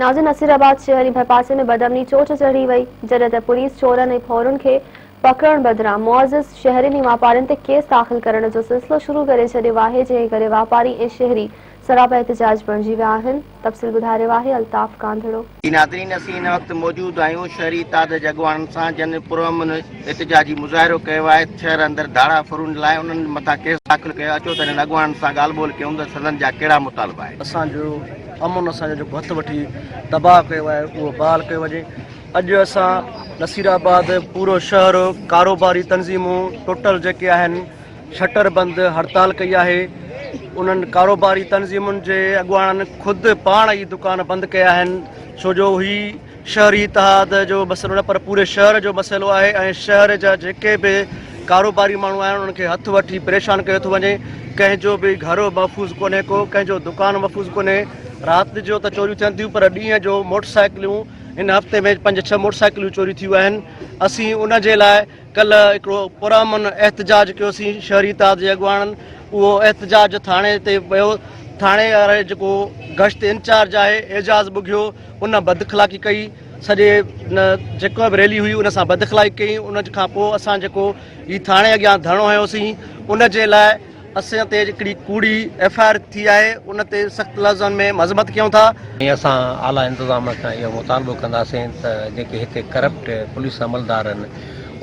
ناظر نصيرآباد شهر ۽ ڀرپاسي ۾ بدامني چوٽ چڙهي وئي، جڏهن ته پوليس چورن ۽ ڦورن کي پڪڙڻ بدران معزز شهرين ۽ واپارين تي ڪيس داخل ڪرڻ جو سلسلو شروع ڪري ڇڏيو آهي، جنهن ڪري واپاري ۽ شهري سراپا احتجاج بڻجي ويا آهن، تفصيل ٻڌائي رهيو آهي الطاف ڪانڌڙو. جي ناظرين اسين هن وقت موجود آهيون شهري اتحاد جي اڳواڻن سان جن پرامن احتجاجي مظاهرو ڪيو آهي شهر اندر ڌاڙا ڦرون لاء انهن مٿان ڪيس داخل ڪيو اچو ته انهن اڳواڻن سان ڳالهه ٻولهه ڪيون ته سندن جا ڪهڙا مطالبا آهن. اسان جو امن اسان جو جيڪو هٿ وٺي تباهه ڪيو آهي اهو بحال ڪيو وڃي اڄ اسان نصير آباد پورو شهر ڪاروباري تنظيمون ٽوٽل جيڪي آهن شٽر بند هڙتال ڪئي آهي انهن ڪاروباري تنظيمن جي اڳواڻن خود پاڻ ئي دڪان بند ڪيا آهن ڇو جو هي شهري اتحاد جو مسئلو نه پر پوري شهر جو مسئلو آهي ۽ شهر جا جيڪي به ڪاروباري ماڻهو آهن انهن کي هٿ وٺي پريشان ڪيو ٿو وڃي ڪنهن جو به گهر محفوظ ڪونهي ڪو ڪنهن جو دڪان محفوظ ڪونهي رات جو ته چوريون ٿين ٿيون پر ڏينهن جو موٽر سائيڪلون هن هفتي ۾ پنج ڇهه موٽر سائيڪلون چوري ٿيون آهن اسين ان جي لاء ڪلهه هڪڙو پرامن احتجاج ڪيوسين شهري اتحاد جي اڳواڻن اهو احتجاج ٿاڻي تي ويو ٿاڻي واري جيڪو گشت انچارج آهي اعجاز ٻگهيو ان بداخلاقي ڪئي سڄي جيڪو به ريلي هئي ان سان بداخلاقي ڪئي ان کان پوء اسان جيڪو هي ٿاڻي اڳيان ڌرڻو هنيوسين ان جي لاء اسان تي هڪڙي ڪوڙي ايف I R ٿي آهي ان تي سخت لفظن ۾ مذمت ڪيون ٿا. ۽ اسان اعليٰ انتظام کان اهو مطالبو ڪنداسين ته جيڪي هتي ڪرپٽ پوليس عملدار آهن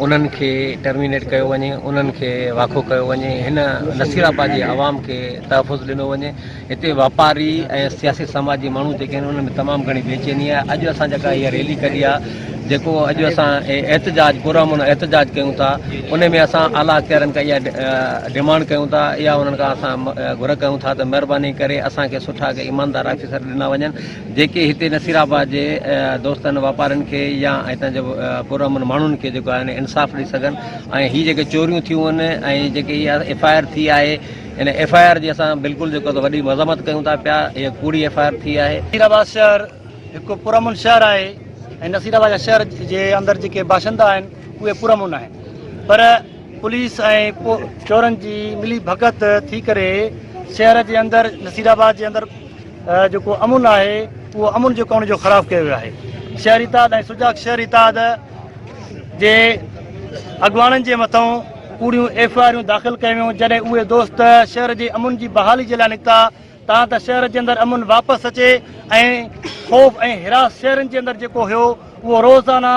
انهن کي ٽرمينيٽ ڪيو وڃي انهن کي واکو ڪيو وڃي هن نصير آباد جي عوام کي تحفظ ڏنو وڃي هتي واپاري ۽ سياسي سماجي ماڻهو جيڪي آهن انهن ۾ تمام گهڻي بيچيني آهي اڄ اسان جيڪا هيء ريلي ڪڍي آهي جيڪو اڄ اسان احتجاج پرامن احتجاج ڪيون ٿا ان ۾ اسان اعليٰ اختيارن کان اها ڊمانڊ ڪيون ٿا اها انهن کان اسان گهر ڪيون ٿا ته مهرباني ڪري اسان کي سٺا ڪي ايماندار آفيسر ڏنا وڃن جيڪي هتي نصير آباد جي دوستن واپارين کي يا هتان جي پرامن ماڻهن کي جيڪو آهي انصاف ڏئي سگهن ۽ هي جيڪي چوريون ٿيون آهن ۽ جيڪي اها ايف I R ٿي آهي ان ايف I R جي اسان بلڪل جيڪو ته وڏي مذمت ڪيون ٿا پيا هيء ڪوڙي ايف I R ٿي آهي. نصير آباد شهر هڪ پرامن شهر آهي ۽ نصير آباد جا شهر جي اندر جيڪي باشندا آهن اهي پرامن آهن پر پوليس ۽ چورن جي ملي ڀڳت ٿي ڪري شهر جي اندر نصير آباد جي اندر جيڪو امن آهي اهو امن جيڪو ان جو خراب ڪيو ويو آهي شهري اتحاد ۽ سجاڳ شهري اتحاد جي اڳواڻن جي مٿان ڪوڙيون ايف I آريون داخل ڪيون ويون جڏهن اهي دوست شهر جي امن جي بحالي جي لاء نڪتا تان ته شهر جي اندر امن واپس اچي ۽ خوف ۽ هراس شهرن جي اندر جيڪو هيو اهو روزانه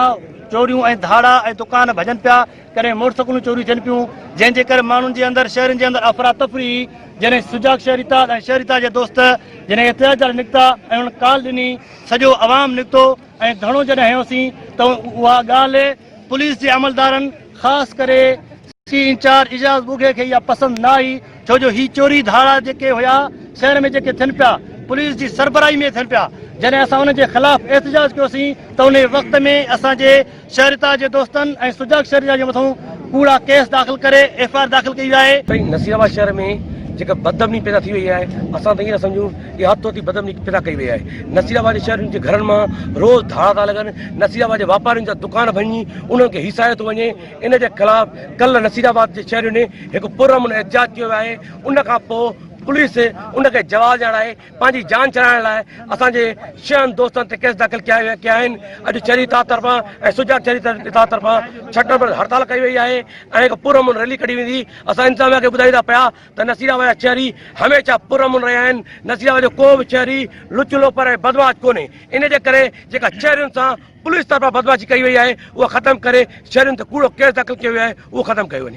چوريون ۽ ڌاڙا ۽ دڪان ڀڄن پيا ڪڏهن موٽرسائيڪلون چوري ٿين پيون جنهن جي ڪري ماڻهن جي اندر شهرن جي اندر افراتفري جڏهن سجاڳ شهري اتحاد ۽ شهري اتحاد جا دوست جڏهن احتجاج لاء نڪتا ۽ انهن ڪال ڏني سڄو عوام نڪتو ۽ ڌرڻو جڏهن هنيوسين ته اها ڳالهه پوليس جي عملدارن خاص ڪري سي انچارج اعجاز ٻگهي کي اها پسند نه آئي ڇو جو هي چوري ڌاڙا جيڪي هيا شهر ۾ جيڪي ٿين پيا پوليس جي سربراهي ۾ ٿين پيا جڏهن اسان انهن جي خلاف احتجاج ڪيوسين ته انهي وقت ۾ اسان جي شهريتا جي دوستن ۽ سجاڳ شهريتا جي مٿان ڪوڙا ڪيس داخل ڪري ايف I R داخل ڪئي وئي آهي. سائين نصير آباد شهر ۾ جيڪا بدامني پيدا ٿي وئي آهي اسان ته ائين ٿا سمجهون اها هٿو هٿي بدامني پيدا ڪئي وئي آهي نصير آباد جي شهرين جي گهرن مان روز ڌاڙا ٿا لڳن نصير آباد جي واپارين جا دڪان ڀڃي انهن کي هيسايو ٿو وڃي ان جي خلاف ڪلهه نصير آباد جي شهرين هڪ پرامن احتجاج ڪيو آهي ان کان پوء پوليس ان کي جواز ڄاڻائي پنهنجي جان ڇڏائڻ لاء اسان جي شهن دوستن تي ڪيس داخل ڪيا ڪيا آهن اڄ شهري اتحاد طرفان ۽ سجاڳ شهري اتحاد طرفان ڇٽر پر هڙتال ڪئي وئي آهي ۽ هڪ پرامن ريلي ڪڍي ويندي اسان انتظاميا کي ٻڌايون ٿا پيا ته نصير آباد جا شهري هميشه پرامن رهيا آهن نصير آباد جو ڪو به شهري لچ لوفر ۽ بدمعاش ڪونهي ان جي ڪري جيڪا شهرين سان پوليس طرفان بدمعاشي ڪئي وئي آهي اها ختم ڪري شهرين تي ڪوڙو ڪيس داخل ڪيو ويو آهي اهو ختم ڪيو وڃي.